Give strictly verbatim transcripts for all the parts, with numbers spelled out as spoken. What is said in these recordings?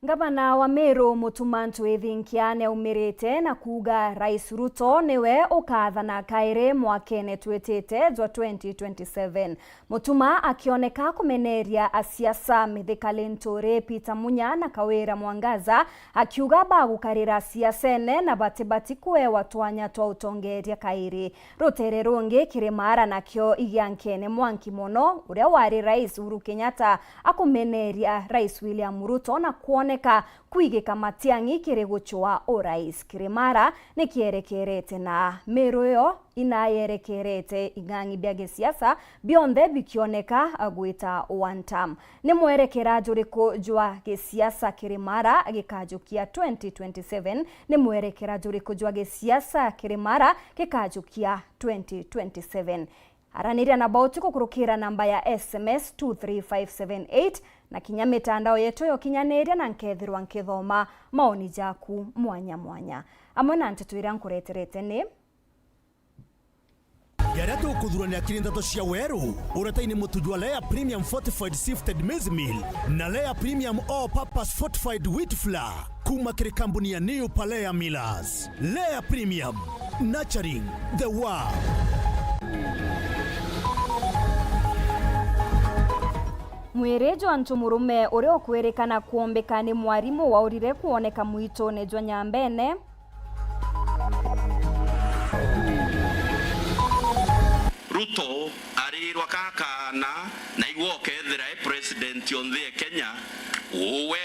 Ngavana wa Meru Mutuma Ntwithinkia niaumirite na kuuga Rais Ruto niwe ukaathana kairi mwakene twitite jwa twenty twenty-seven. Mutuma akioneka kumeneria asiasa Mithika Linturi, Peter Munya na Kawira Mwangaza, akiuga bagukarira siasene na batibati kuewa twanya twa utongeria kairi. Rutere rungi Kirimara nakio igiankene mwanki mono, uria wari Rais Uhuru Kenyatta akumeneria Rais William Ruto na kwoneka kwigika Matiang'i kiri gucwa urais. Kirimara nikierekerete na Meru iyo inayerekerete ing'ang'i bia gisiasa bionthe bikioneka gwita one term. Ni mwerekera juriku jwa gisiasa Kirimara gikajukia twenty twenty-seven? Ni mwerekera juriku jwa gisiasa Kirimara gikajukia twenty twenty-seven? Araniria na bauti kukurukira namba ya S M S two three five seven eight na kinya mitandao yetu ya ukinyaniria na nkethirwa nkithoma maoni jaku mwanya mwanya. Amwe na nteto iria nkureterete ni: Jaria tukuthurania kiri nteto cia weru, uretaini mutu jwa Lea Premium Fortified Sifted Maize Meal na Lea Premium All Purpose Fortified Wheat Flour. Kuma kiri kambuni ya New Palea Millers. Lea Premium, nurturing the world. Mwiri jwa ntumurume uria ukwirikana kwombika ni mwarimu waurire kwoneka mwitune jwa Nyambene. Ruto arirwa kakana, na igwe ukethira e president o nthi e Kenya, uwe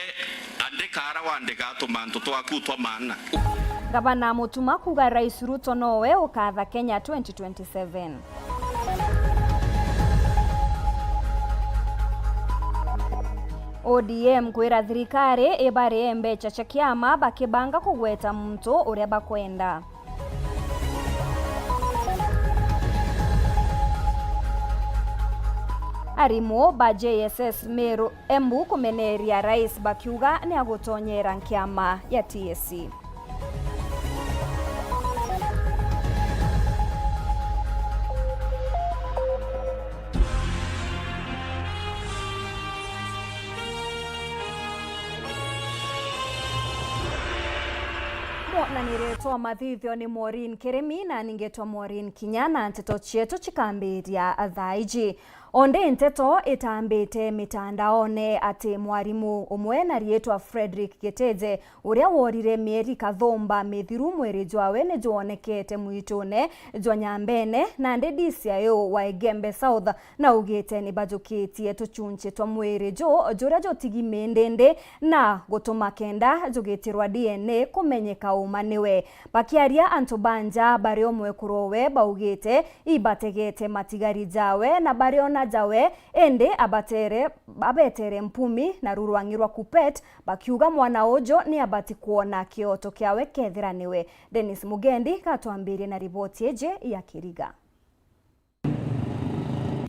andika ara wandika tumantu twaku twa maana. Gavana Mutuma kuuga Rais Ruto nowe ukatha Kenya twenty twenty-seven. O D M kwira thirikari ibarie mbecha cia kiama bakibanga kugweta muntu uria bakwenda. Arimu ba J S S Meru Embu kumeneria rais bakiuga ni agutonyera nkiama ya T S C. Mwonaniritwa mathithio ni Maureen Kirimi, na ningetwa Maureen Kinya, na nteto cietu cikambiria thaa iji. Onde nteto itambite mitandaone ati mwarimu umwe na riitwa Frederick Gitije, uria worire mieri kathumba mithiru, mwiri jwawe ni jwonekete mwitune jwa Nyambene, nandi D C I O wa Igembe South naugite ni bajukitie tuchunchi twa mwiri ju juria jutigi mindindi na gutuma kenda jugitirwa D N A kumenyeka uma niwe. Bakiaria antu ba nja bario mwekuru owe baugite ibategete matigari jawe na bariona jawe, indi abatere, abetere Mpumi na rurwangi rwa Kuppet, bakiuga mwana uju ni abati kwona kioto kiawe kethira niwe. Dennis Mugendi gatwambirie na riboti iji ya Kiriga.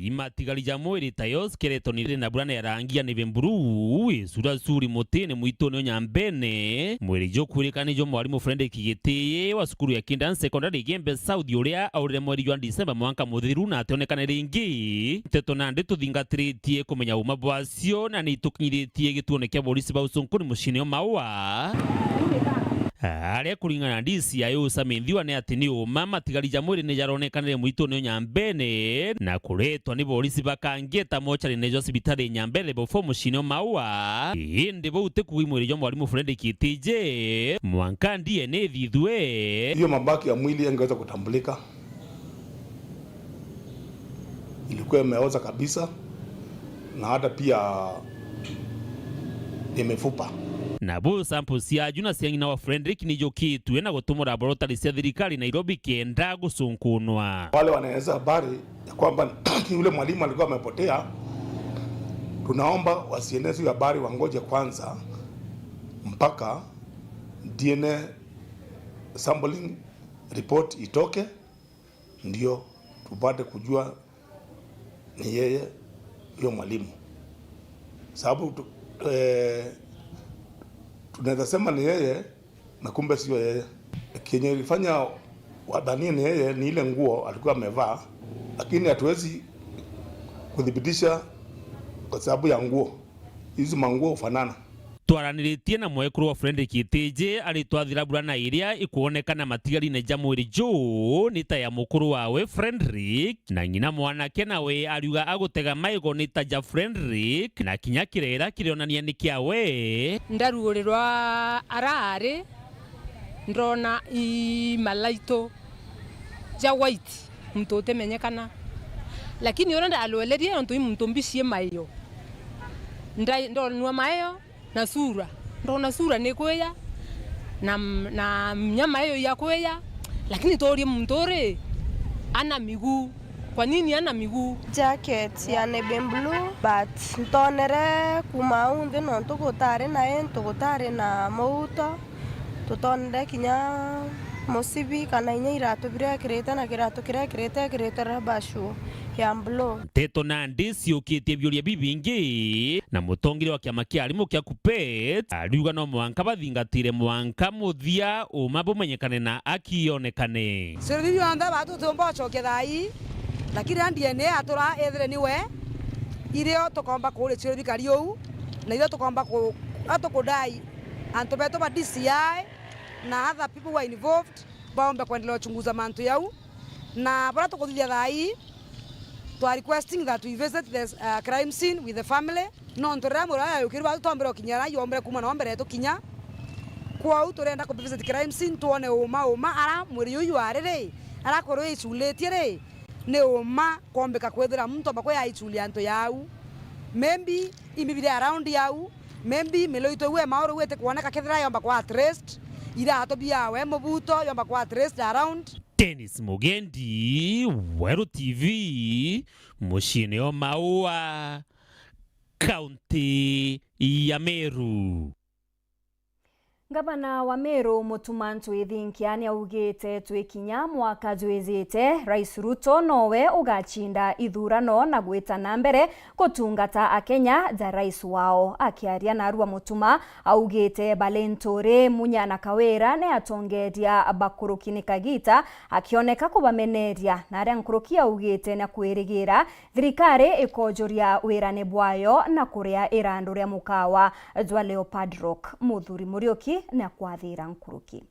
Imatigari ja mwiri tayo skeletoni ri na burana ya rangi ya navy blue, icuracuri mutini mwituni o Nyambene. Mwiri jukwirikana ni jwa mwarimu Frederick Gitiye wa cukuru ya Kindan Secondary Igembe South, uria aurire mweri jwa Disemba mwanka muthiru na ationekane ringi. Nteto nandi tuthingatiritie kumenya uma bwacio na ni itukinyiritie gituone kia borisi ba Usunkuni muciini o Maua. Aria kuringana na D C I O Sami Nthiwa ni ati ni uma matigari ja mwiri ni jaronekanire mwituni o Nyambene na kuretwa ni borisi bakangeta mochari-ini jwa cibitari Nyambene Level four muciini o Maua. Indi bau ti kuuga i mwiri jwa mwarimu Frederick Gitije, mwanka D N A ithithue. Hiyo mabaki ya mwili yangeweza kutambulika. Ilikuwa imeoza kabisa na hata pia ni mifupa. Nabo sample cia aju na cia ng'ina wa Frederick ni ijukitue na gutumwa laboratory cia thirikari Nairobi kenda gucunkunwa. Wale wanaeneza habari ya kwamba yule mwalimu alikuwa amepotea, tunaomba wasieneze hiyo habari, wangoje kwanza mpaka D N A sampling report itoke, ndio tupate kujua ni yeye huyo mwalimu. Sababu tu, eh, tunaweza sema ni yeye na kumbe sio yeye. Kenye ilifanya wadhanie ni yeye ni ile nguo alikuwa amevaa, lakini hatuwezi kuthibitisha kwa sababu ya nguo. Hizi manguo hufanana. Twaraniritie na mwekuru wa Frederick Itiji, aritwa thirabura na iria ikwonekana matigarine ja mwiri juu ni ta ya mukuru wawe Frederick, na ng'ina mwanake nawe ariuga agutega maigo ni ta ja Frederick, na kinya kirera kirionania ni kiawe. Ndaruurirwa araari, ndona i malaitu ja white, muntu utimenyekana. Lakini uria ndalwelerie, nontu i muntu mbicii maio. Nda-, ndonua maio na sura. Ndona sura ni kwiya, na, na nyama iyo ya kwiya, lakini toorie muntu uri ana miguu. Kwa nini ana miguu? Jacket ya navy blue, but ntonere kuuma au nthi nontu gutari na intu, gutari na muuto. Tutonere kinya musibi kana inya iratu biria ekirite, na kiratu kiria ekirite, ekirite rubber shoe ya blue. Nteto nandi ciukitie biuria bibingi, na mutongeria wa kiama kia arimu kia KUPPET ariuga no mwanka bathingatire mwanka muthia, uma bumenyekane na aki yonekane. Ciuria biu bionthe batu tutiumba gucokia thaa ii, lakini riria D N A yatura ethire niwe, irio tukomba kuuria ciuria bikari uu, na irio tukomba ku-, atukudai antu betu ba D C I na other people who are involved baombe kwendelea uchunguza mantu yau. Na baria tukuthithia thaa ii, twa requesting that we visit the, uh, crime scene with the family. Nontu riria mwiri uria yayukirwe bau, twombire ukinya aria yombire kuuma nao mbere yetu kinya. Kwou turenda ku visit crime scene, twone uma uma ara mwiri uyu ari ri, ara kuru iculitie ri, ni uma kwombika kwithira muntu omba kwi aiculia antu yau. Maybe imibi iri around yau, maybe milo itu iu e mauru iu itikwoneka kethira yomba kwa at least, iratu biawe mubuto yomba kwa at least around. Dennis Mugendi, Weru T V, muciine o Maua, kaunti ya Meru. Ngavana wa Meru, Mutuma Ntwithinkia, niaugite twikinya mwaka jwijite, Rais Ruto nowe ugacinda ithurano na gwita na mbere gutungata Akenya ja rais wao. Akiaria narua, Mutuma augite ba Linturi, Munya na Kawira ni atongeria bakuruki ni kagita, akioneka kubameneria, na aria nkuruki augite ni akwirigira thirikari ikojuria wirane bwayo na kuria irandu ria mukawa jwa Leopard Rock. Muthuri Muriuki ni akwathira nkuruki.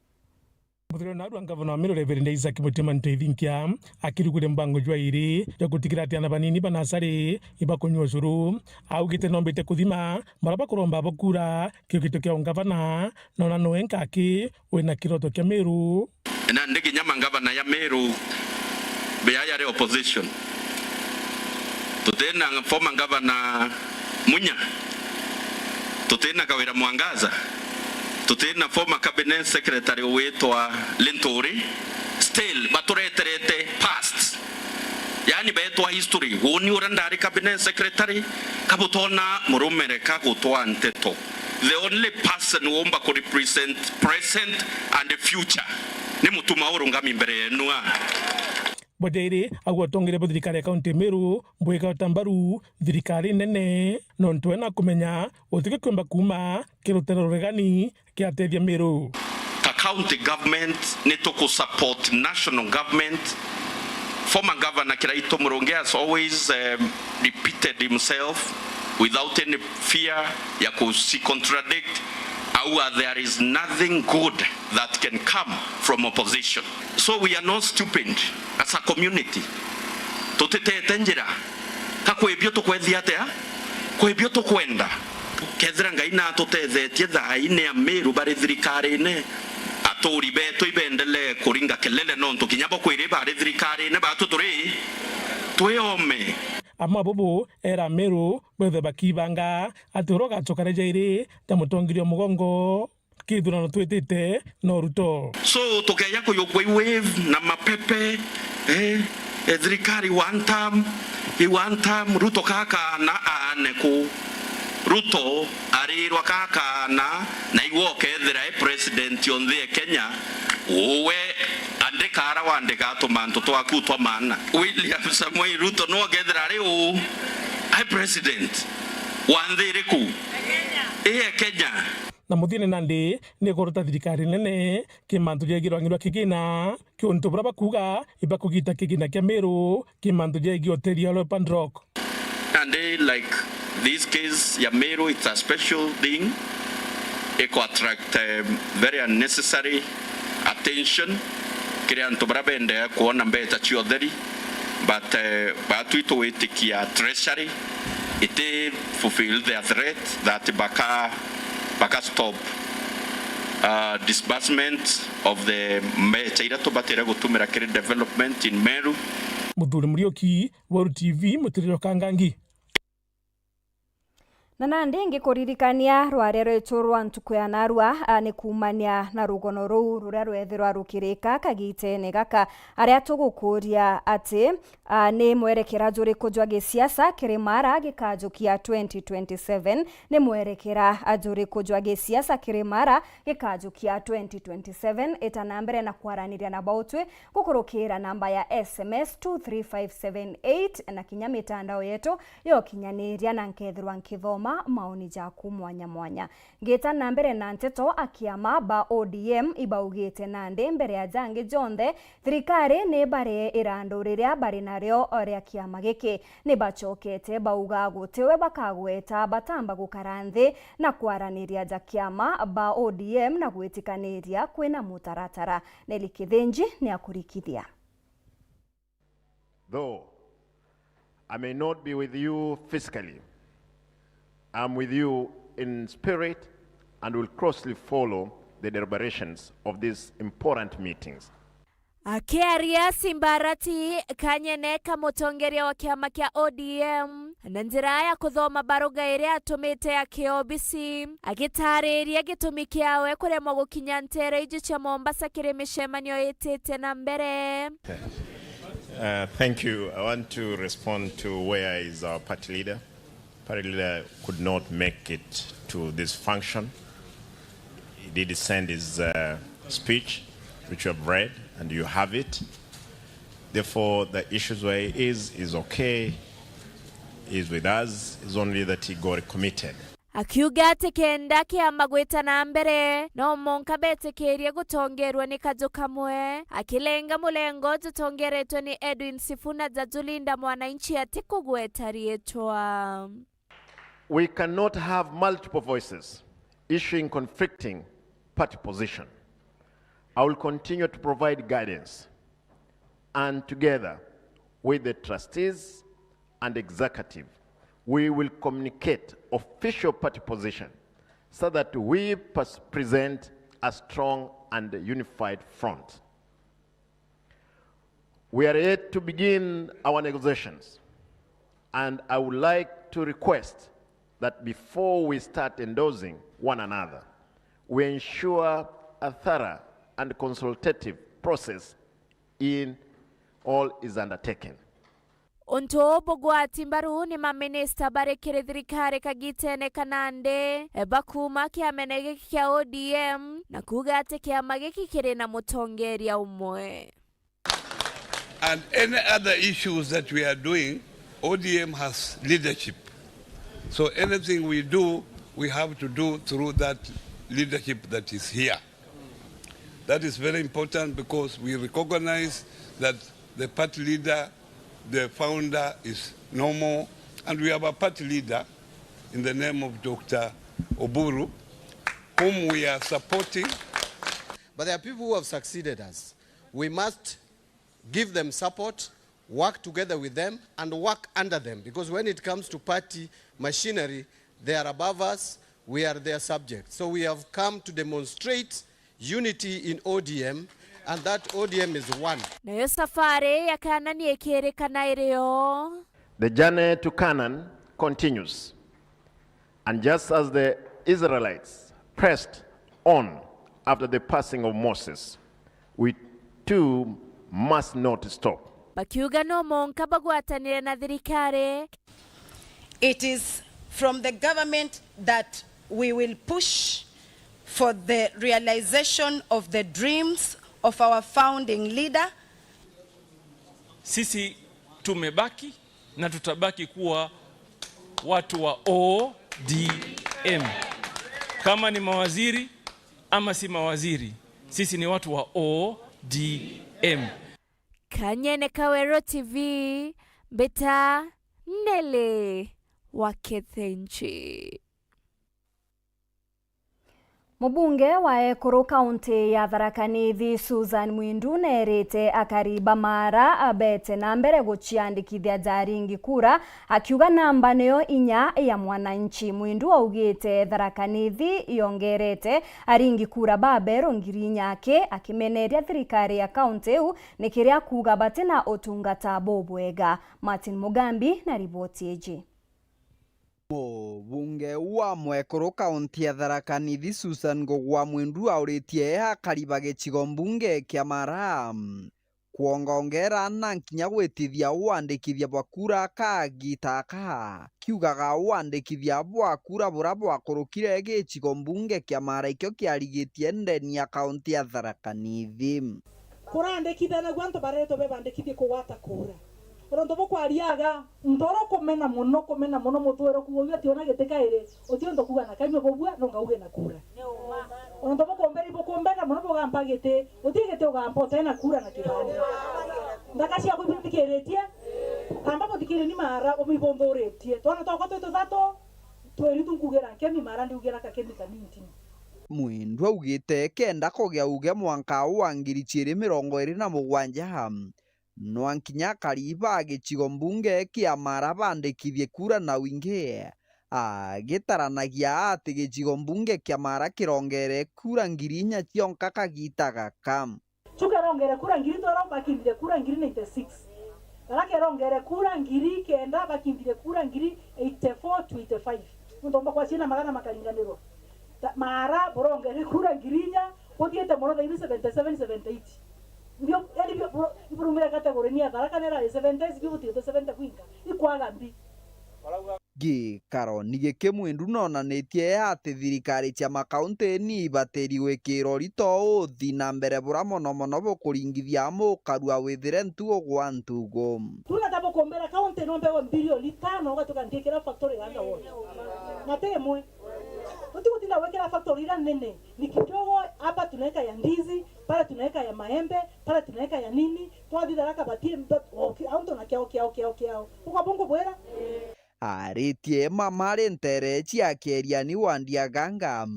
Muthuri narua ngavana wa Meru Reverend Isaac Mutima Ntwithinkia akirugure mbango jwa iri jwa gutigirira ati ana banini ba nasari ibakunyua ucuru. Augite nombite kuthima baria bakuromba bo kura kiugito kia ungavana, nona noe nkaki wina kiroto kia Meru. Nandi kinya mangavana ya Meru beya yari opposition. Tutina former governor Munya, tutina Kawira Mwangaza, tutina former cabinet secretary witwa Linturi, still batureterete past. Yani betwa history. Uuni uria ndari cabinet secretary, kabutona murumere ka gutwa nteto. The only person womba ku represent present and future ni Mutuma urungami mbere yenu aa. Bwa jairi, agwe atongeria ba thirikari ya kaunti Meru bwigata mbaru thirikari nene, nontu ena kumenya utige kiumba kuuma kirutero ruregani kiatethia Meru. Ta county government, ni tuku support national government. Former Governor Kiraitu Murungi has always, um, repeated himself without any fear ya kusi contradict. Auga there is nothing good that can come from opposition. So we are not stupid as a community. Tutitete njira. Ka kwi bio tukwethia atia? Kwi bio tukwenda. Kethira Ngai natutethetie thaa ii ni Amiru bari thirikarine, aturi betu ibendelee kuringa kelele, nontu kinya bo kwiri bari thirikarine, batu turi twi ome. Amwe abobo era Amiru bethe bakibanga ati uria ugacoka ria jairi ta mutongeria o mugongo. Kithurano twitite no Ruto. So, tukeja kuyukwa i wave na mapepe, eh, eh, thirikari one term, i one term, Ruto kakaana aane ku. Ruto arirwa kakaana, na igwe ukethira e president o nthi e Kenya, uwe andika ara wandika tumantu twaku twa maana. William Samoei Ruto no ukethira ari u, ai president wa nthi iriku? I e Kenya. Na muthiene nandi ni kurota thirikari nene ki mantu jegie rwang'i rwa kigina, ki untu buria bakuuga ibakugita kigina kia Meru ki mantu jegie hoteli ya Leopard Rock. Nandi, like, this case ya Meru, it's a special thing. iko attract, eh, very unnecessary attention kiri antu baria bendee kwona mbeca cia utheri, but, eh, batwi tugwitikia treasury iti fulfill their threat that baka, baka stop, uh, disbursement of the mbeca iria tubatire gutumira kiri development in Meru. Muthuri Muriuki, Weru T V, Mutiriro Kangangi. Na nandi ngikuririkania rwaria rwetu rwa ntuku ya narua, a, ni kuumania na rugono ruu ruria rwethirwa rukirika kagitene gaka, aria tugukuria ati, a, ni mwerekera juriku jwa gisiasa kiri Mara gikajukia twenty twenty-seven? Ni mwerekera juriku jwa gisiasa kiri Mara gikajukia twenty twenty-seven? Ita na mbere na kwaraniria na bautwi gukurukira namba ya S M S two three five seven eight na kinya mitandao yetu ya ukinyaniria, na nkethirwa nkithoma maoni jaku mwanya mwanya. Ngita na mbere na nteto, akiama ba O D M ibaugite nandi mbere ya jangi jonthe, thirikari ni bare irandu riria bari nario ria kiama giki. Ni bacokete bauga gutiwe bakagweta batamba gukara nthi na kwaraniria ja kiama ba O D M na gwitikaniria kwina mutaratara. Nelly Kithinji ni akurikithia. Though I may not be with you physically, I'm with you in spirit and will closely follow the deliberations of these important meetings. Akiaria Simbarati Kanyene ka mutongeria wa kiama kia O D M, na njira ya kuthoma baruga iria atumite ya kiobisi, agitariria gitumi kiawe kuremwa gukinya nteere iji cia Mombasa kiri micemanio itite na mbere. Uh, thank you. I want to respond to where is our party leader. Party leader could not make it to this function. He did send his, uh, speech, which you have read, and you have it. Therefore, the issues where he is, is okay, is with us. It's only that he got committed. Akiuga ati kenda kiama gwita na mbere, no monka betikirie gutongerwa ni kaju kamwe, akilenga mulengo jutongeretwe ni Edwin Sifuna ja Julinda Mwananchi ati kugweta riitwa. We cannot have multiple voices issuing conflicting party position. I will continue to provide guidance, and together with the trustees and executive, we will communicate official party position so that we pers-, present a strong and unified front. We are yet to begin our negotiations, and I would like to request that before we start endorsing one another, we ensure a thorough and consultative process in all is undertaken. Untu uu bugwati mbaru ni maminista bari kiri thirikari kagitene ka nandi, bakuuma kiamene giki kia O D M, na kuuga ati kiama giki kiri na mutongeria umwe. And any other issues that we are doing, O D M has leadership. So anything we do, we have to do through that leadership that is here. That is very important because we recognize that the party leader, the founder is no more, and we have a party leader in the name of Doctor Oburu, whom we are supporting. But there are people who have succeeded us. We must give them support, work together with them, and work under them, because when it comes to party machinery, they are above us, we are their subjects. So we have come to demonstrate unity in O D M, and that O D M is one. Nayo safari ya Kanani ikirikana iri o. The journey to Canaan continues. And just as the Israelites pressed on after the passing of Moses, we too must not stop. Bakiuga no monka bagwatanire na thirikari. It is from the government that we will push for the realization of the dreams of our founding leader. Sisi tumebaki na tutabaki kuwa watu wa O D M. Kama ni mawaziri ama si mawaziri, sisi ni watu wa O D M. Kanyene Kawero T V, mbita Nelly wa Kethenji. Mubunge wa ekuru kaunti ya Tharaka Nithi, Susan Mwindu, neerite akari ba Maara abete na mbere guciandikithia ja aringi kura, akiuga namba niyo inya ya mwananchi. Mwindu augite Tharaka Nithi yongerete aringi kura baberu ngiri inya aki, akimeneria thirikari ya kaunti iu ni kiria kuuga batina utungata bubwega. Martin Mugambi na riboti iji. Mubunge wa mwekuru kaunti ya Tharaka Nithi Susan Ngugi wa Mwindu auritie akari ba gicigo mbunge kia Maara kwongongera na nkinya gwitithia wandikithia bwa kura kagiita aka, kiugaga wandikithia bwa kura bura bwakurukire gicigo mbunge kia Maara ikio kiarigitie ndeni ya kaunti ya Tharaka Nithi. Kurandikithanagua antu baretwe bebandikithie kugwata kura. Uria untu bukwariaga, muntu uria ukumena mono, kumena mono, mutwire kuuga uyu ationa giti kairi, uti untu kuuga na kanyua bubua, nunga uge na kura. Uria untu bukumberi, bukumbenda mono bugampa giti, uti giti ugampa utena kura na kibandi. Nthaka ciaku ibithikiritie, amba buthikire ni Maara umibunthuritie. Twana twakwa twi tuthatu, twiri tu nkugira nkemi, Maara ndiugira kakemi kanini tini. Mwindu augite kenda kugia uge mwanka wa ngiri ciiri mirongo iri na mugwanja, nwa nkinya akari ba gicigo mbunge kia Maara bandikithie kura na wingi, agitaranagia ati gicigo mbunge kia Maara kirongere kura ngiri inya cionka kagiita gaka. Chuka erongere kura ngiri twelve, bakindire kura ngiri ninety six. Tharaka erongere kura ngiri kenda, bakindire kura ngiri eighty four to eighty five. Nontu omba kwa ciana magana makaringanirwa. Ta-, Maara burongere kura ngiri inya, buthiite mono thaa ibi seventy seven, seventy eight. Ndio, yani, bio, buro-, iburumire category ni ya Tharaka nera seventy, sijui butiite seventy kwinka. Ikwaga mbi. Gikaroni giki Mwindu nonanitie ati thirikari cia makaunti ni ibatiri gwikirwa urito uthi na mbere bura mono mono bukuringithia mukarua withire ntugo gwa ntugo. Tuna ta bukumbira kaunti no mbewe mbirioni tano ugatuka ndikira factory ganda wona. Na ti imwe. Uti gutinda gwikira factory ira nene. Ni kidogo, hapa tunaweka ya ndizi, pale tunaweka ya maembe, pale tunaweka ya nini. Twathi Tharaka batie mbe-, okay, au ntona kiao, kiao, kiao, kiao. Uka bungu bwira? Aritie mama ari ntere cia Kieriani wa Ndiaganga,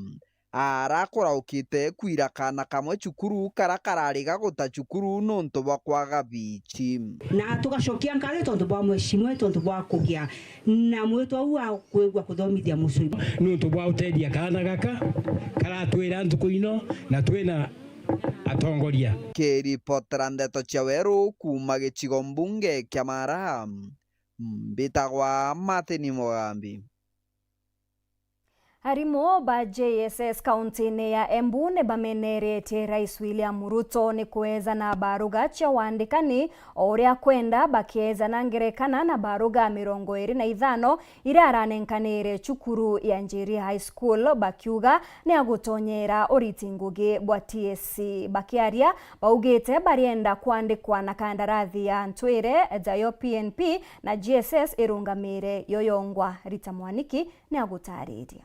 arakuraukite kwira kaana kamwe cukuru kara karariga guta cukuru nontu bwa kwaga bici. Na tugacokia nkaatho tontu bwa mweshimiwa, tontu bwa kugia na mwitwa uu wa kwigua kuthomithia mucui. Nontu bwa utethia kaana gaka karatwira ntuku ino na twina atongoria. Kiripotera ndeto cia weru kuuma gicigo mbunge kia Maara, mbitagwa Martin Mugambi. Arimu ba J S S kauntiine ya Embu ni bameneretie Rais William Ruto ni kweeza na baruga cia wandikani o uria akwenda, bakieza na ngerekana na baruga mirongo iri na ithano iria aranenkanire cukuru ya Njeri High School, bakiuga ni agutonyera uriti ngugi bwa T S C. Bakiaria, baugite barienda kwandikwa na kandarathi ya ntwire jayo P N P na G S S irungamire yo yongwa. Rita Mwaniki ni agutariria.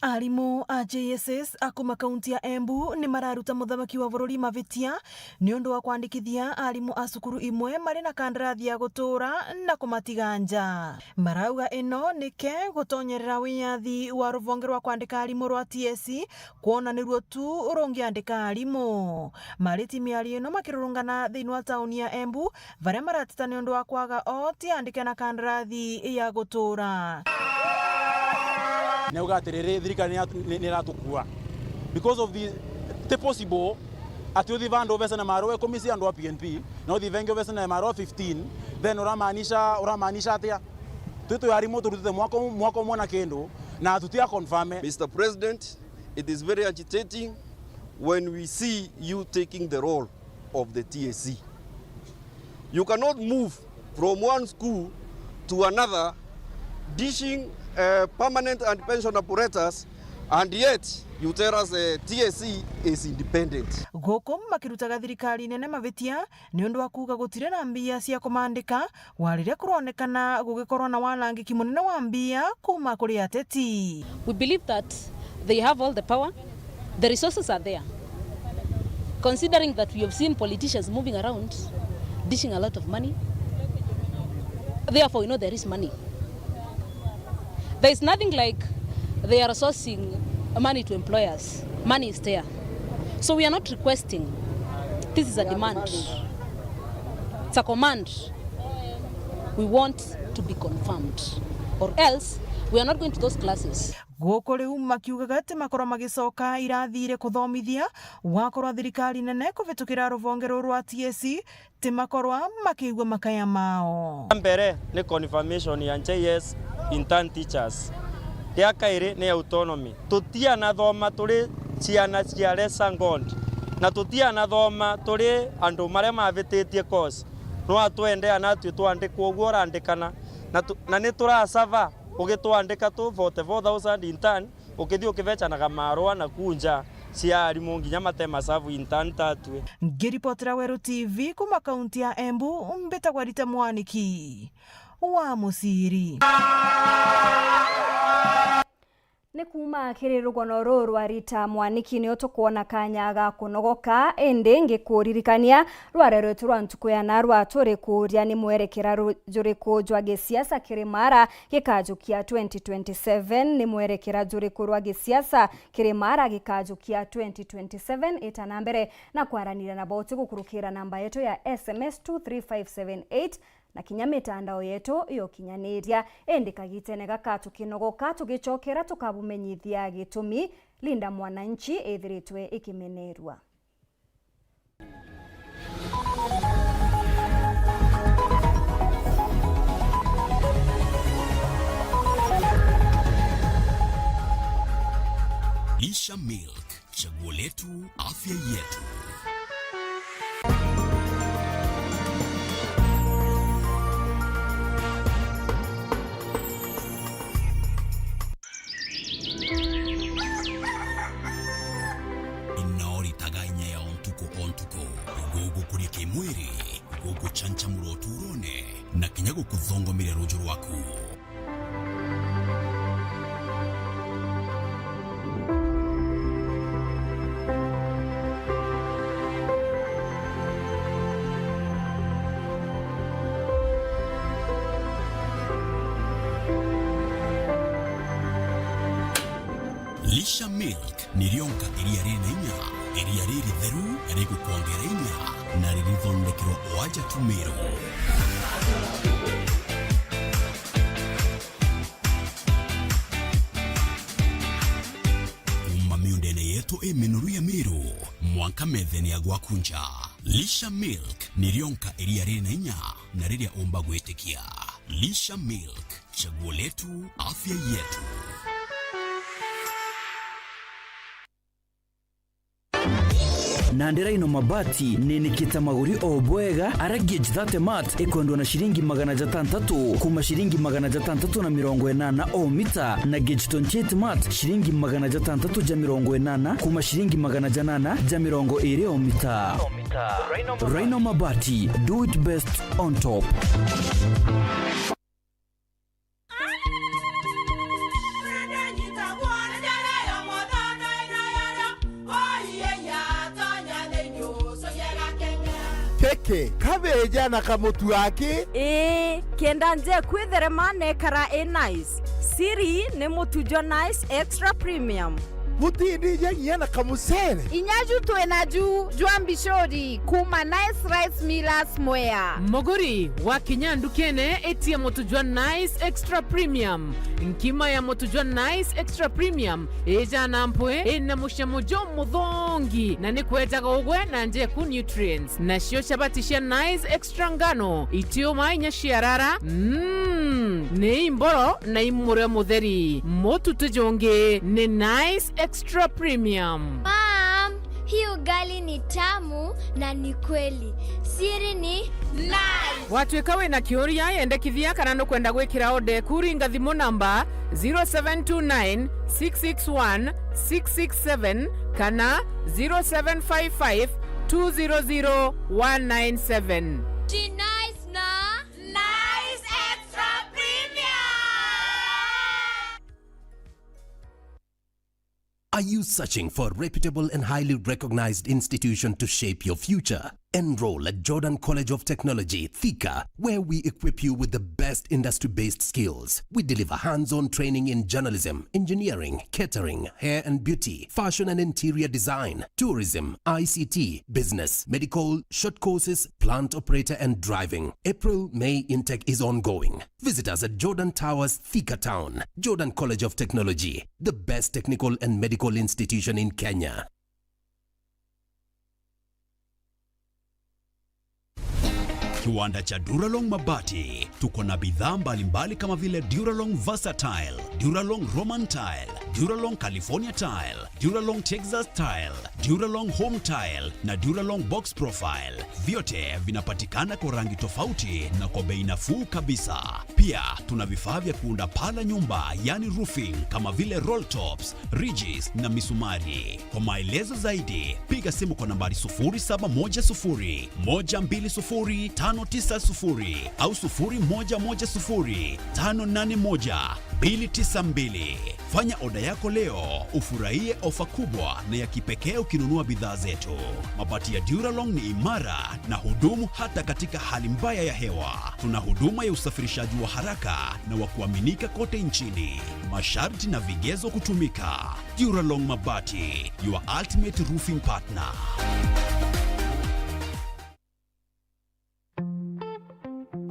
Arimu a J S S a kuma kaunti ya Embu ni mararuta muthamaki wa bururi mavitia ni undu wa kwandikithia arimu a cukuru imwe mari na kandarathi ya gutura na kumatiga nja. Marauga ino nike gutonyerera wiyathi wa ruvonge rwa kwandika arimu rwa T S C kwona niruo tu rungiandika arimu. Mariti miario ino makirurungana thiini wa tauni ya Embu, baria marateta ni undu wa kwaga o ti andike na kandarathi ya gutura. Neuga atiriri, thirikari ni iratu-, ni, ni iratukua. Because of the, ti possible ati uthi vandu uvece na marua ikumi cia andu a P N P, na uthi vengi uvece na marua fifteen, then uramaanisha, uramaanisha atia? Twi twi arimu turutite mwaka u-, mwaka umwe na kindu, na tutia confirm. Mister President, it is very agitating when we see you taking the role of the T S C. You cannot move from one school to another, dishing, uh, permanent and pension apparatus, and yet you tell us, uh, T S C is independent. Guku makirutaga thirikari nene mavitia ni undu wa kuuga gutiri na mbia cia kumandika, wa riria kuronekana gugikorwa na wanangiki munene wa mbia kuuma kuri ateti. We believe that they have all the power. The resources are there. Considering that we have seen politicians moving around, dishing a lot of money, therefore we know there is money. There is nothing like They are sourcing money to employers. Money is there. So we are not requesting. This is a demand. It's a command. We want to be confirmed. Or else, we are not going to those classes. Guku riu makiugaga ati makorwa magicoka irathi iri kuthomithia, gwakorwa thirikari nene kuvitukira ruvonge ruru rwa T S C, ti makorwa makiigua makaya mao. Mbere ni confirmation ya J S intern teachers. Ria kairi ni autonomy. Tutianathoma turi ciana cia lesser God, na tutianathoma turi andu maria mavititie course. No atwendea natwi twandikwa uguo urandikana, na tu-, na ni turasava ugitwandika tu forty-four thousand intern, ukithii ukivecanaga marua na kunja cia arimu nginya matema serve intern tatue. Ngiripotera Weru T V kuma kaunti ya Embu, mbitagwa Rita Mwaniki wa Muciri. Ni kuuma kiri rugono ruu rwa Rita Mwaniki nio tukwona kanya ga kunogoka, indi ngikuririkania rware rwetu rwa ntuku ya narua turi kuuria ni mwerekera ru-, juriku jwa gisiasa kiri Mara gikajukia twenty twenty-seven, ni mwerekera juriku rwa gisiasa kiri Mara gikajukia twenty twenty-seven. Ita na mbere na kwaranira na boti gukurukira namba yetu ya S M S two three five seven eight na kinya mitandao yetu ya ukinyaniria. Indi kagitene gaka tukinogoka, tugicokera tukabumenyithia gitumi Linda Mwananchi ithiritwe ikimenerua. Lisha Milk, chaguo letu, afya yetu. Ino ritaga inya ya o ntuku o ntuku, gugukuria kimwiri, guguchanchamura uturone, na kinya gukuthongomeria ruju rwaku. Lisha Milk ni rionka iria riri na inya, iria riritheru, rigukwongera inya, na ririthondekerwa o aja Tumiru. Kuuma miundene yetu iminuru ya Miru, mwanka methene ya gwaku nja, Lisha Milk ni rionka iria riri na inya na riria umba gwitikia. Lisha Milk, chaguo letu, afya yetu. Na ndi Rhino Mabati ninikite maguri o bwega, ara gauge thirty mat ikwendwa na ciringi magana jatantatu kuma ciringi magana jatantatu na mirongo inana o mita, na gauge twenty-eight mat ciringi magana jatantatu ja mirongo inana kuma ciringi magana janana ja mirongo iri o mita. Rhino Mabati, do it best on top. Keke, kabeja na kamutu aki? Ii, kenda nje kwitherema nekara i nice. Siri ni mutu jwa Nice Extra Premium. Butindija nginya na kamucere. Inya ju twina ju jwa mbicuri kuma Nice Rice Millers Mwea. Muguri, wakinya ndukene, itia mutu jwa Nice Extra Premium. Nkima ya mutu jwa Nice Extra Premium ijana mpwi, ina mucamo jumuthongi, na ni kwejaga ugwe na njeku nutrients. Nacio chabati cia Nice Extra Ngano, itiuma inya ciarara, mm, ni imboro na imurio mutheri. Mutu ti jungi ni Nice Extra Premium. Mom, hii ugali ni tamu na ni kweli. Siri ni Nice. Watwika wina kiuria, yendekithia kana nukwenda gwikira order eku, ringa thimu namba zero seven two nine, six six one, six six seven kana zero seven five five, two zero zero, one nine seven. Ji Nice na Nice Extra Premium. Are you searching for a reputable and highly recognized institution to shape your future? Enroll at Jordan College of Technology, Thika, where we equip you with the best industry-based skills. We deliver hands-on training in journalism, engineering, catering, hair and beauty, fashion and interior design, tourism, I C T, business, medical, short courses, plant operator and driving. April, May intake is ongoing. Visit us at Jordan Towers, Thika Town. Jordan College of Technology, the best technical and medical institution in Kenya. Kiwanda cha Duralong Mabati. Tuko na bidhaa mbalimbali kama vile Duralong Versatile, Duralong Roman Tile, Duralong California Tile, Duralong Texas Tile, Duralong Home Tile na Duralong Box Profile. Vyote vinapatikana kwa rangi tofauti na kwa bei nafuu kabisa. Pia tuna vifaa vya kuunda paa la nyumba, yani roofing, kama vile roll tops, ridges na misumari. Kwa maelezo zaidi, piga simu kwa nambari sufuri saba moja sufuri, moja mbili sufuri, tano tisa sufuri au sufuri moja moja sufuri, tano nane moja, mbili tisa mbili. Fanya oda yako leo, ufurahie ofa kubwa na ya kipekee ukinunua bidhaa zetu. Mabati ya Duralong ni imara na hudumu hata katika hali mbaya ya hewa. Tuna huduma ya usafirishaji wa haraka na wa kuaminika kote nchini. Masharti na vigezo kutumika. Duralong Mabati, your ultimate roofing partner.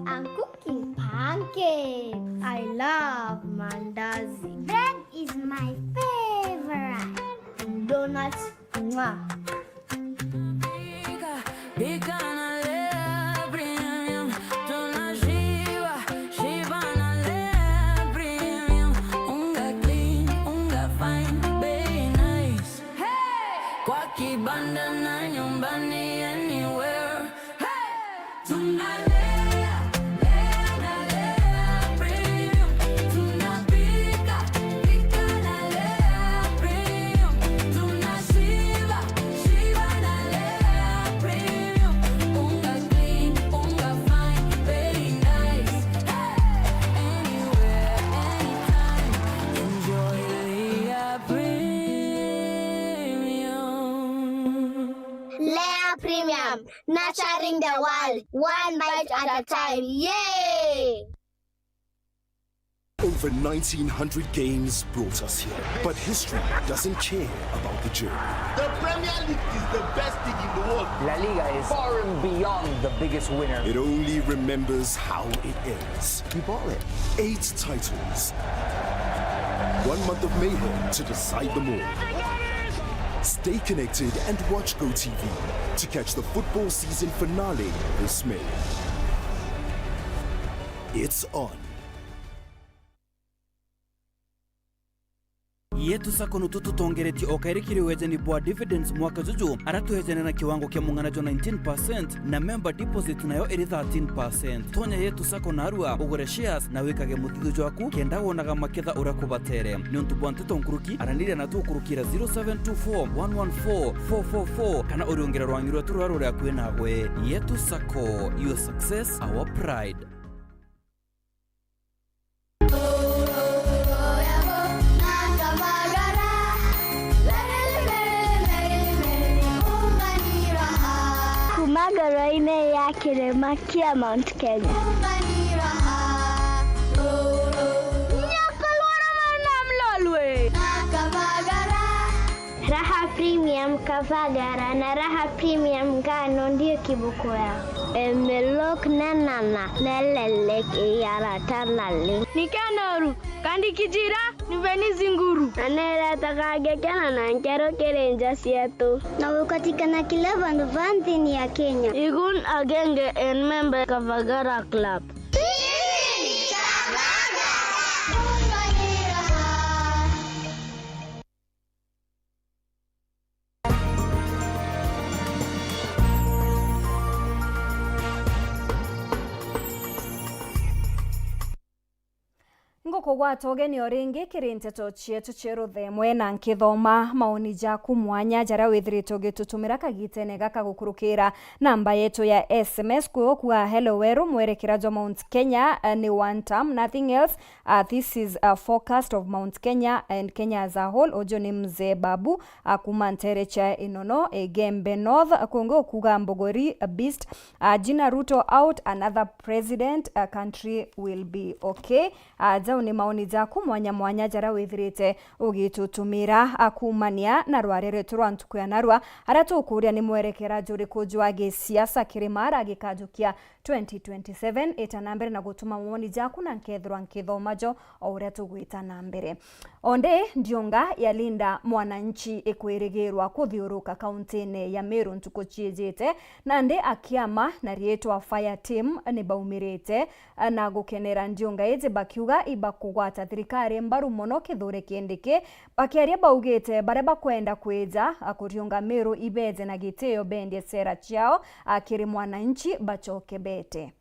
I'm cooking pancakes. I love mandazi. Bread is my favorite. Donuts, mwah. Pika, pika na Lea Premium. Tunashiba, shiba na Lea Premium. Unga clean, unga fine, bei nice. Hey! Kwa kibanda na nyumbani, anywhere. Hey! Tunalea, lea na Lea Premium. Tunapika, pika na Lea Premium. Tunashiba, shiba na Lea Premium. Unga clean, unga fine, very nice. Hey! Anywhere, anytime. Enjoy Lea Premium. Lea Premium, nurturing the world, one bite at a time. Yay! Over nineteen hundred games brought us here, but history doesn't care about the journey. The Premier League is the best league in the world. La Liga is far and beyond the biggest winner. It only remembers how it ends. You bought it. Eight titles. One month of mayhem to decide them all. Stay connected and watch GoTV to catch the football season finale this May. It's on. Yetu Sacco nutu tutongeretie o kairi kiri wejani bwa dividends mwaka juju, ara twejane na kiwango kia mung'ana jwa nineteen percent na member deposit nayo iri thirteen percent. Tonya Yetu Sacco narua, ugure shares na wikage muthithu jwaku kenda wonaga maketha uria kubatere. Niuntu bwa nteto nkuruki, araniria natu ukurukira zero seven two four one one four four four four kana uriungire rwangi rwetu ruria ruri akui nagwe. Yetu Sacco, your success, our pride. Kuma ngoro-inĩ ya kĩrĩma kĩa Mount Kenya. Nyoka lwara na mlolwe. Raha Premium Kavagara na Raha Premium Ngano ndio kiboko yako. Emelok nenana nelelek iyarata nali. Nikenoru, kandi kijira, niveni zinguru. Na neretaga ngekena na nkero kiri nja cietu. Na gukatikana kila vandu va nthini ya Kenya. Igun agenge en member Kavagara Club. Nguku Kugwata ugeni o ringi kiri nteto cietu cia ruthemwe na nkithoma maoni jaku mwanya jaria withirite ugitutumira kagitene gaka gukurukira namba yetu ya S M S kwi ukua hello weru mwerekera jwa Mount Kenya, eh, ni one term, nothing else. Uh, this is a forecast of Mount Kenya and Kenya as a whole. Uju ni Mzee Babu, uh, kuma ntere cia Inono, Igembe North, kungi ukuga Mbogori, uh, Beast, uh, Jina Ruto out, another president, uh, country will be okay. Uh, jau ni maoni jaku mwanya mwanya jaria withirite ugitutumira, uh, kumania na rware rwetu rwa ntuku ya narua, aria tukuria ni mwerekera juriku jwa gisiasa kiri mara gikajukia twenty twenty-seven. Ita na mbere na gutuma mawoni jaku na nkethirwa nkithoma jo o uria tugwita na mbere. Onde ndiunga ya Linda Mwananchi ikwirigirwa kuthiuruka kauntine ya Meru ntuku ciijite, nandi akiama na riitwa Fire Team nibaumirite na gukenera ndiunga iji bakiuga ibakugwata thirikari mbaru mono Kithure Kindiki. Bakiaria baugite baria bakwenda kwija, a, kuriunga Meru ibeje na gitio bendie sera ciao, a, kiri mwananchi bacoke bete.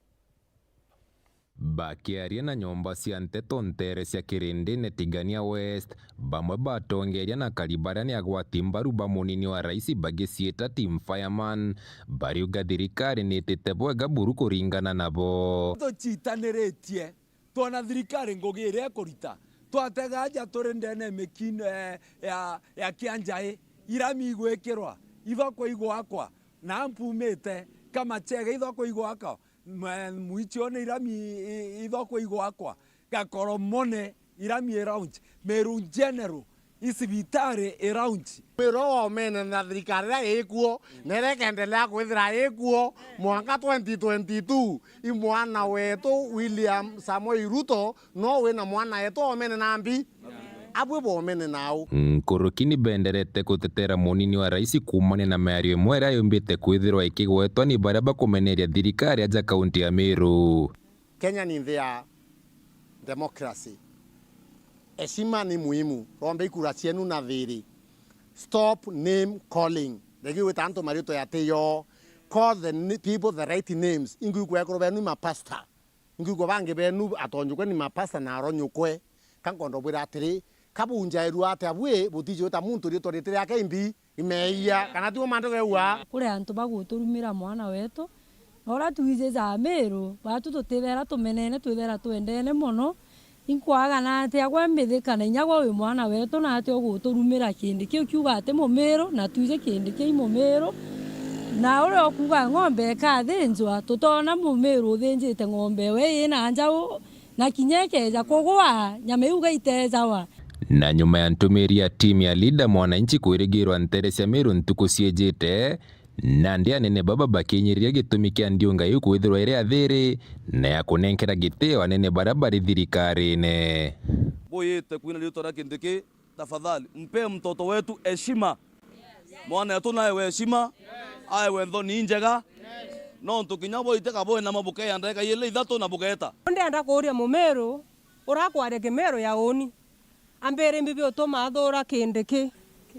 Bakiaria na nyomba cia nteto ntere cia Kirindine Tigania West, bamwe batongeria na kari baria ni agwati mbaru ba munini wa raisi bagiciita Team Fireman, bariuga thirikari ni itite bwega buru kuringana nabo. Tucitaniritie. Twona thirikari ngugi iria ikurita, twatega aja turi ndene ya mikino, eh, ya, ya Kianjai, irami igwikirwa, ithoko igwakwa, na mpumite Kamachege, ithoko igwakwa, mwichone irami i-, ithoko igwakwa, Gakoromone, irami i launch, Meru General, i cibitari i launch. Mwiro wa umene na thirikari iria ikuo, na iria ikendelea kwithira ikuo mwanka twenty twenty-two, i mwana wetu William Samoei Ruto, no wina mwana wetu omene na mbi. Abwe bomene nau. Nkuruki ni benderete gutetera munini wa raisi kuumania na miario imwe iria yumbite kwithirwa ikigwetwa ni baria bakumeneria thirikari aja kaunti ya Meru. Kenya ni nthi ya democracy. Heshima ni muhimu. Rombe ikura cienu na thiri. Stop name calling. Regi gwita antu maritwa yati yo. Call the ni-, people the right names. Ingui kwa ekuru benu mapasta. Ingui kwa bangi benu atonjukwe ni mapasta na aronyukwe. Ka nkondo bwira atiri, kabunjairua atia bwi butiji wita muntu ritwa riti riake imbi? Imeeyia, kana tigo mantu geua? Kuri antu baguturumira mwana wetu, na uria twiji ja Miru, batu tutithera tumenene, twithera twendene mono. Inkwaga na atia gwe mbithika na inya gwe wi mwana wetu, na atia uguturumira kindi kiu kiuga ati Mumiru, na twiji kindi kiu Mumiru? Na uria ukuga ng'ombe ikathinjwa, tutona Mumiru uthinjite ng'ombe we ina njau, na kinya ikeeja kugwa, nyama iu gaiteejawa. Na nyuma ya ntumiri ya timu ya Linda Mwananchi kwirigirwa ntere cia Miru ntuku ciijite, nandi anene baba bakinyiriria gitumi kia ndiunga iu kwithirwa iri athiri, na ya kunenkera gitio anene baria bari thirikarine. Buyite kwina riitwa ria Kindiki, tafadhali, mpe mtoto wetu heshima. Mwana wetu naewe heshima, aewe nthoni injega. Nontu kinya bwaiteka bwena mabuke ya ndagika ili ithatu na bugeta. Ndenda kuuria Mumiru, urakwaria Kimiru ya uni, ambire mbibi utuma athura Kindiki.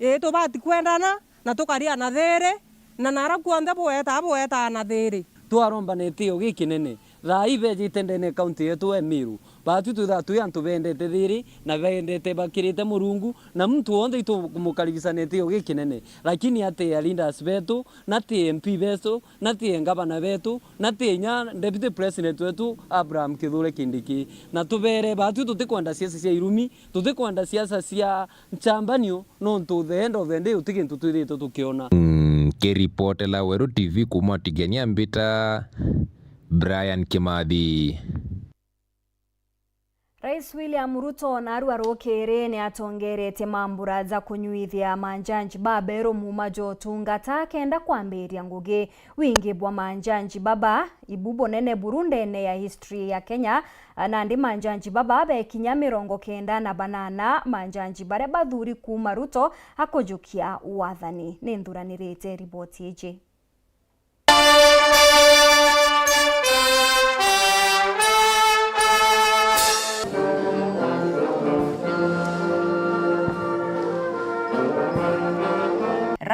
Ii, tubati kwendana na tukaria na thiri, na nara kuonthe bugeta, bugeta na thiri. Twaromba na itio gikinene. Thaa ii bejite ndene ya kaunti yetu ya Meru. Baatu twithagwa twi antu bendete thiri, na bendete bakirite Murungu, na muntu wonthe itumukaribisa na itio gikinene. Lakini atii leaders betu, na ti M P betu, na ti ngavana betu, na ti inya deputy president wetu Abraham Kithure Kindiki. Na tubere, baatu tutikwenda siasa cia irumi, tutikwenda siasa cia nchambanio, nontu the end of the day uti gintu twithitwe tukiona. Nkiripotela Weru T V kuuma Tigania Mbita, Brian Kimathi. Rais William Ruto naarua rukiri ni atongeretie mambura ja kunyuithia manjanji baberu muuma jwa utungata kenda kwambiria ngugi. Wingi bwa manjanji baba ibu bunene buru ndene ya history ya Kenya, nandi manjanji baba bekinya mirongo kenda na banana, manjanji baria bathuri kuuma Ruto akujukia wathani. Ni nthuranirite riboti iji.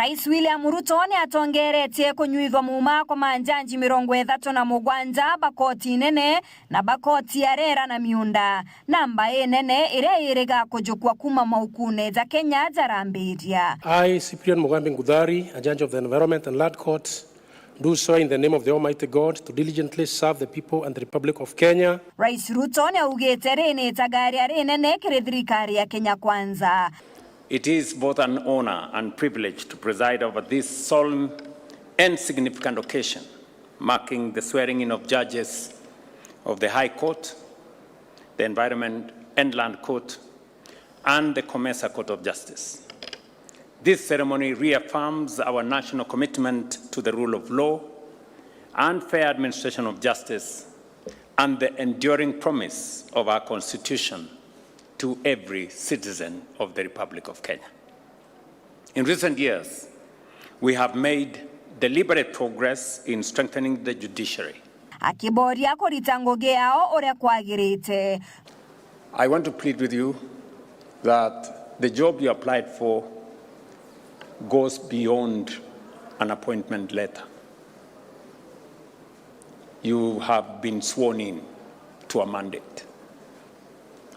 Rais William Ruto ni atongeretie kunyuithwa muuma kwa manjanji mirongo ithatu na mugwanja ba koti nene na ba koti ya rera na miunda. Namba inene iria iriga kujukwa kuuma maukune ja Kenya jarambiria. I, Cyprian Mugambi Nguthari, a judge of the Environment and Land Court, do swear in the name of the Almighty God to diligently serve the people and the Republic of Kenya. Rais Ruto ni augite ri ni itagaria rinene kiri thirikari ya Kenya Kwanza. It is both an honor and privilege to preside over this solemn and significant occasion, marking the swearing in of judges of the High Court, the Environment and Land Court, and the COMESA Court of Justice. This ceremony reaffirms our national commitment to the rule of law and fair administration of justice and the enduring promise of our Constitution to every citizen of the Republic of Kenya. In recent years, we have made deliberate progress in strengthening the judiciary. Akiboria kurita ngugi yao uria kwagirite. I want to plead with you that the job you applied for goes beyond an appointment letter. You have been sworn in to a mandate,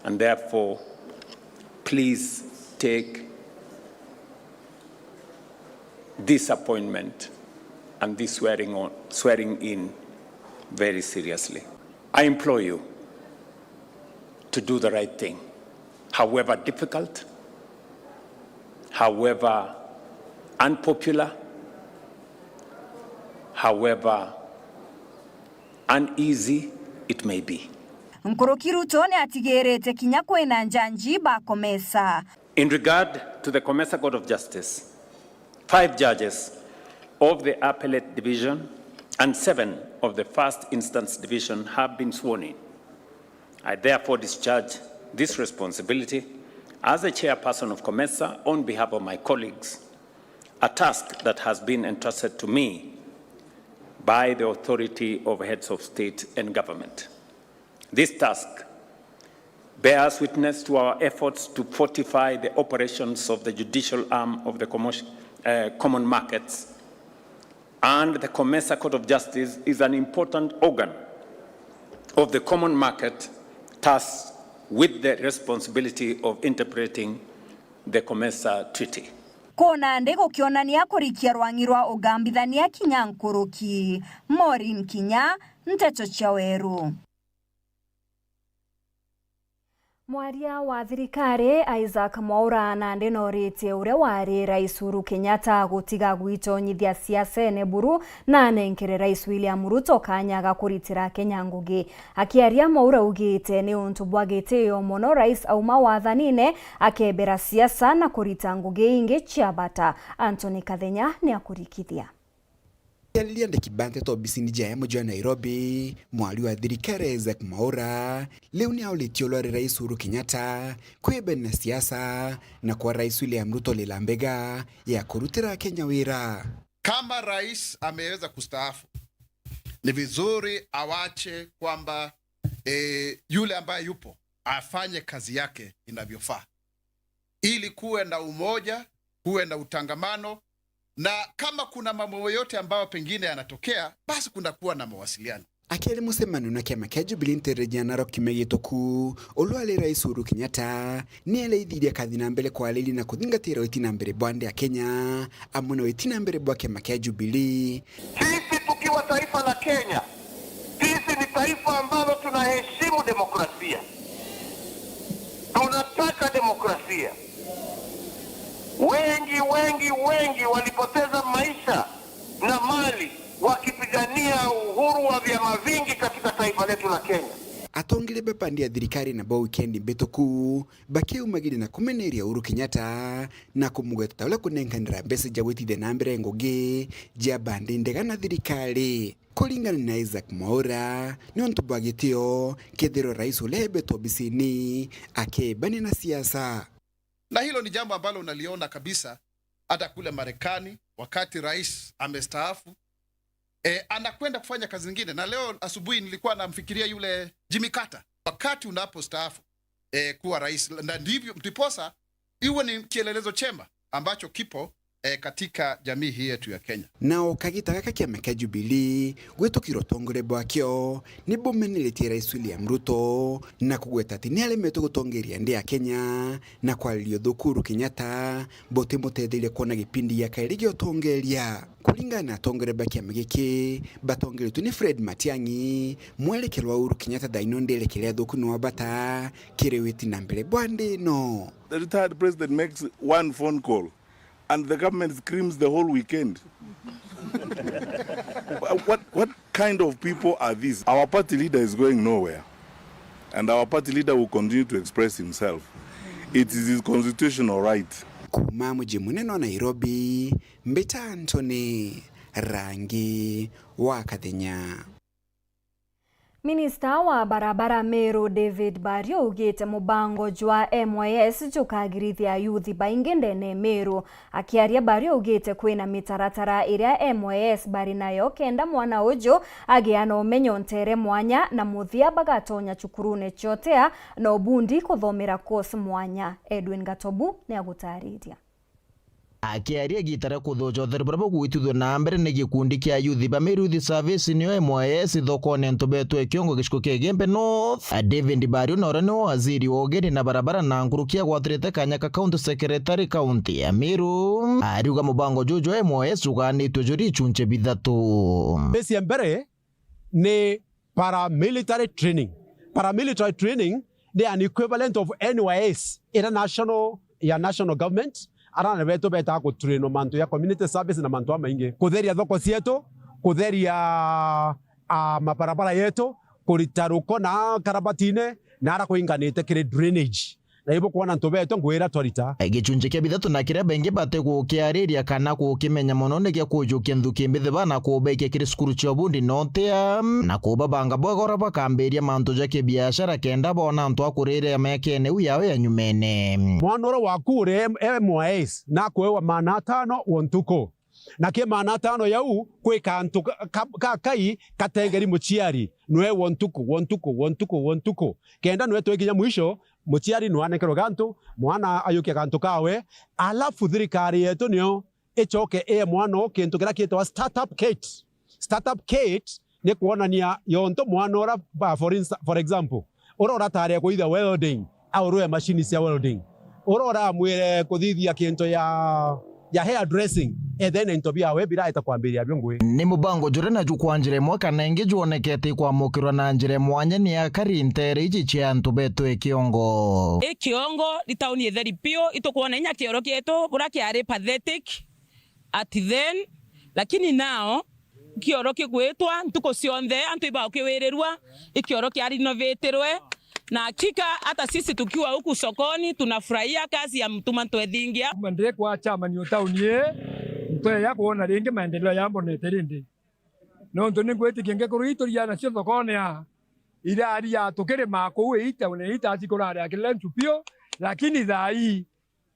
and therefore, please take this appointment and this swearing on, swearing in very seriously. I implore you to do the right thing, however difficult, however unpopular, however uneasy it may be. Nkuruki Ruto ni atigirite kinya kwina njanji ba COMESA. In regard to the COMESA Court of Justice, five judges of the Appellate Division and seven of the First Instance Division have been sworn in. I therefore discharge this responsibility as the chairperson of COMESA on behalf of my colleagues, a task that has been entrusted to me by the authority of heads of state and government. This task bears witness to our efforts to fortify the operations of the judicial arm of the commotion, uh, common markets, and the COMESA Court of Justice is an important organ of the common market tasked with the responsibility of interpreting the COMESA Treaty. Kuna ndi gukionania kurikia rwang'i rwa ugambithania kinya nkuruki. Maureen Kinya, Nteto cia Weru. Mwaria wa thirikari Isaac Mwaura nandi noritie uria wari Rais Uhuru Kenyatta gutiga gwitonyithia siasene buru na anenkere Rais William Ruto kanya ga kuritira Kenya ngugi. Akiaria, Mwaura augite ni untu bwa gitio mono Rais auma wathanine akebera siasa na kurita ngugi ingi cia bata. Anthony Kathenya ni akurikithia. Akiariria andiki ba nteto obisini ja emu ja Nairobi, mwari wa thirikari Isaac Mwaura riu ni auritie urwari Rais Uhuru Kenyatta kwibena siasa na kwa Rais William Ruto lila mbega ya kurutira Kenya wira. Kama rais ameweza kustaafu, ni vizuri awache kwamba, eh, yule ambaye yupo afanye kazi yake inavyofaa, ili kuwe na umoja, kuwe na utangamano, na kama kuna mambo yoyote ambayo pengine yanatokea, basi kunakuwa na mawasiliano. Akiaria mucemanio na kiama kia Jubilee ntereji ya Narok kiumia gituku, urwari Rais Uhuru Kenyatta ni areithirie akathi na mbere kwariria na kuthingatira witi na mbere bwa nthi ya Kenya amwe na witi na mbere bwa kiama kia Jubilee. Sisi tukiwa taifa la Kenya, sisi ni taifa ambalo tunaheshimu demokrasia. Tunataka demokrasia. Wengi, wengi, wengi walipoteza maisha na mali wakipigania uhuru wa vyama vingi katika taifa letu la Kenya. Atongeria ba bandi ya thirikari nabo wikendi mbituku bakiumagiria na kumeneria Uhuru Kenyatta na kumugweta ta uria kunenkanira mbeca ja gwitithia na mbere ngugi ja bandi ndega na thirikari. Kuringana na Isaac Mwaura, ni untu bwa gitio kethirwa rais uria ebetwe obisini akebania na siasa. Na hilo ni jambo ambalo unaliona kabisa hata kule Marekani, wakati rais amestaafu, eh, anakwenda kufanya kazi nyingine. Na leo asubuhi nilikuwa namfikiria yule Jimmy Carter. Wakati unapostaafu, eh, kuwa rais, na ndivyo, ndiposa iwe ni kielelezo chema ambacho kipo eh, katika jamii hii yetu ya Kenya. Nao kagita gaka kiama kia Jubilee gwitukira utongoria bwakio ni bumeneretie Rais William Ruto na kugweta ati ni aremetwe gutongeria nthi ya Kenya na kwariria uthuku Uhuru Kenyatta butimutetheria kwona gipindi gia kairi gia utongeria. Kuringana na atongoria ba kiama giki batongeretwe ni Fred Matiang'i, mwerekero wa Uhuru Kenyatta thaino ndierekere athuku ni wa bata kiri witi na mbere bwa nthi ino. The retired president makes one phone call and the government screams the whole weekend. What, what kind of people are these? Our party leader is going nowhere. And our party leader will continue to express himself. It is his constitutional right. Kuuma muji munene wa Nairobi, mbita Anthony Rangi wa Kathenya. Minista wa barabara Meru David Bario augite mubango jwa M Y S jukagirithia ayuthi baingi ndene Meru. Akiaria Bario augite kwina mitaratara iria M Y S bari nayo kenda mwana uju agia na umenyo ntere mwanya na muthia bagatonya cukurune cia utea na ubundi kuthomera course mwanya. Edwin Gatobu niagutariria. Akiaria igiita ria kuthuuca utheri buria bugwitithua na mbere ni gikundi kia ayuthi ba Meru Youth Service, nio M Y S, thokone Ntubetwe Kiongo gicigo kia Igembe North, David Bario na uria niwe waziri wa ugeni na barabara na nkuruki agwatirite kanya ka county secretary county ya Meru, ariuga mubango juju jwa M Y S jugaanitue juri ichunche bithatu. Mbisi ya mbere ni paramilitary training. Paramilitary training ni an equivalent of N Y S ira national, ya national government. Arana betu betaga kutrainwa mantu ya community service na mantu amaingi, kutheria thoko cietu, kutheria, ah, mabarabara yetu, kurita ruko na karabatine na ara kuinganite kiri drainage. Na ibukwona ntubeetwe ngugi iria twarita. Gicunji kia bithatu na kiria baingi batigukiariria kana kukimenya mono ni gia kujukia nthuki mbithi bana kubaikia kiri cukuru cia ubundi na utia, na kubabanga bwega uria bakambiria mantu ja kibiashara kenda boona antu a kuriria miakene iu yao ya nyumene. Mwana uria waku uri M-, M Y S na akuewa maana atano wa ntuku. Na ki maana atano yau, kwi kantu ka, ka, ka kai katengeri muciari, nwe wa ntuku, wa ntuku, wa ntuku, wa ntuku. Kenda nwe twi kinya mwisho, muciari nwanekerwe gantu, mwana ayukia gantu kawe, alafu thirikari yetu nio icoke ie mwana o kintu kiria kiitwa startup kit. Startup kit ni kwonania yonto mwana ura, ba, for insta-, for example, ura urataria kwithia welding, aurue machine cia welding. Ura uramwire kuthithia kintu ya, ya hair dressing, ethe na into biawe biraeta kwambiria bio ngugi. Ni mubango juria naju kwa njira imwe kana ingi juonekete ikwamukirwa na njira ya mwanya ni akari ntere iji cia antu betu e Kiongo. I Kiongo ni tauni itheri piu, itukwona inya kioro kietu buria kiari pathetic at then, lakini now kioro kigwitwa ntuku cionthe, antu ibaukiwirirua, ikioro kia renovatirwe. Na hakika hata sisi tukiwa huku sokoni tunafurahia kazi ya Mtuma Ntwethingia. Kuma ndi kwa chairman o tauni ii, ntoya kwona ringi maendeleo ya mbonete rindi. Nontu ni ngwitikia ngikuru ii turiaa nacio thokone aa, iraria tukirimaa kuu iita, na iita aci kuraria kilencu piu, lakini thaa ii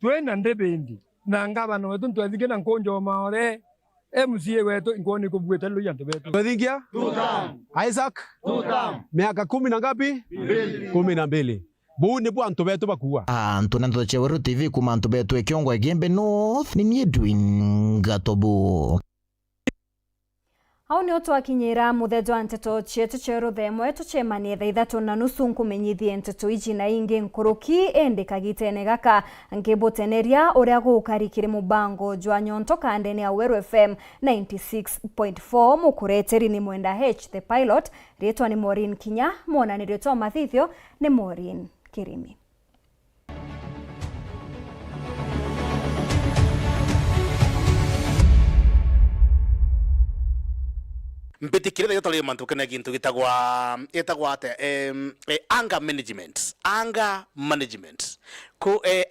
twina ndibindi na ngavana wetu Ntwethingia na Nkunjo Maore, M C A wetu, nkwona ikubuite ruru antu betu. Ntwethingia? Two term. Isaac? Two term. Miaka kumi na ngapi? Mbili. Kumi na mbili. Buu nibu antu betu bakuua. Antu na ndeto cia Weru T V kuma antu betu e Kiongo Igembe North, ni nie Edwin Gatobu. Au nio twakinyira muthia jwa nteto cietu cia ruthemwe. Tucemanie thaa ithatu na nusu nkumenyithie nteto iji na ingi nkuruki, indi kagitene gaka nkibuteneria uria gukari kiri mubango jwa Nyonto kandene ya Weru F M ninety six point four. Mukureteri ni Mwenda H the Pilot, riitwa ni Maureen Kinya, mwonanirio twa mathithio ni Maureen Kirimi. Mbitikire thaa itatu ri mantu kene gintu gitagwa, gitagwa ate, em, eh, anger management. Anger management. Ku, eh,